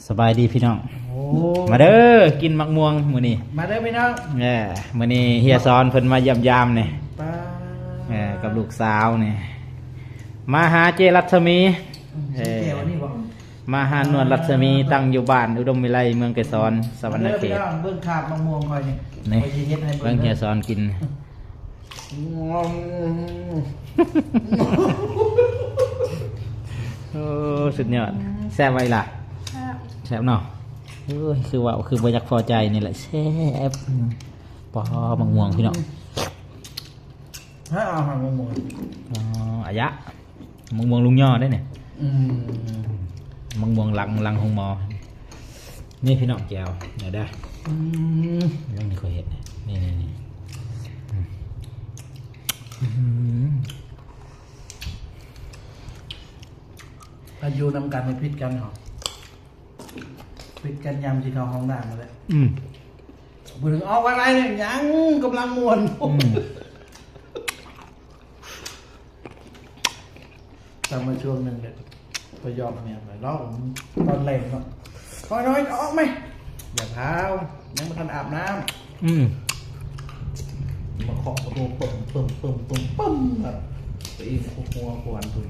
ສະບາຍດີພີ່ນ້ອງ ໂອ້ ມາເດີ ກິນໝາກມ່ວງມື້ນີ້ ມາເດີພີ່ນ້ອງ ເອີ ມື້ນີ້ເຮຍສອນເພິ່ນມາຢ້ຽມຢາມນີ້ ປ້າ ເອີ ກັບລູກສາວນີ້ ມາຫາເຈ້ລັດສະໝີ ອືມ ເອີ ແຈ່ວອັນນີ້ບໍ່ ມາຫານວນລັດສະໝີ ຕັ້ງຢູ່ບ້ານອຸດົມວິໄລ ເມືອງໄກສອນ ສະຫວັນນະເຂດ ມາເດີພີ່ນ້ອງ ເບິ່ງຄາບໝາກມ່ວງຂ້ອຍນີ້ ນີ້ ຂ້ອຍຊິເຮັດໃຫ້ເບິ່ງ ເບິ່ງເຮຍສອນກິນ ໂອ້ ສຸດຍອດ ແຊບບໍ່ອີ່ຫຼ້າ ແຊບ ແຊບເນາະ ໂອ້ຍ ຄືເວົ້າ ຄືບໍ່ຢາກພໍໃຈນີ້ແຫຼະ ແຊບ ປາ ໝາກມ່ວງພີ່ນ້ອງ ໃຫ້ອາຫານໝາກມ່ວງ ອໍ ອາຍະ ໝາກມ່ວງລຸງຍໍເດ້ນີ້ ອືມ ໝາກມ່ວງຫຼັງ ຫຼັງໂຮງໝໍ ນີ້ພີ່ນ້ອງແຈ່ວ ເດີ ອືມ ເລື່ອງນີ້ຂ້ອຍເຮັດ ນີ້ ນີ້ ນີ້ ອືມ ອືມ ຖ້າຢູ່ນຳກັນນີ້ຜິດກັນເນາະ ຜິດກັນຍາມຊິເຂົ້າຫ້ອງນ້ຳນັ້ນແຫຼະ ອືມ ຜູ້ໜຶ່ງອອກໄວໆ ຍັງກຳລັງມ່ວນ ອືມ ແຕ່ມາຊ່ວງໜຶ່ງເດ ໄປຢອກເມຍໄປເລາະຕອນແລງເນາະ ນ້ອຍໆ ອອກໄໝ ຢ່າທ້າວ ຍັງບໍ່ທັນອາບນ້ຳ ອືມ ມາເຄາະປະຕູປຶ້ມໆໆໆ ແລ້ວໄປອີກຫົວຄວນພຸ້ນ.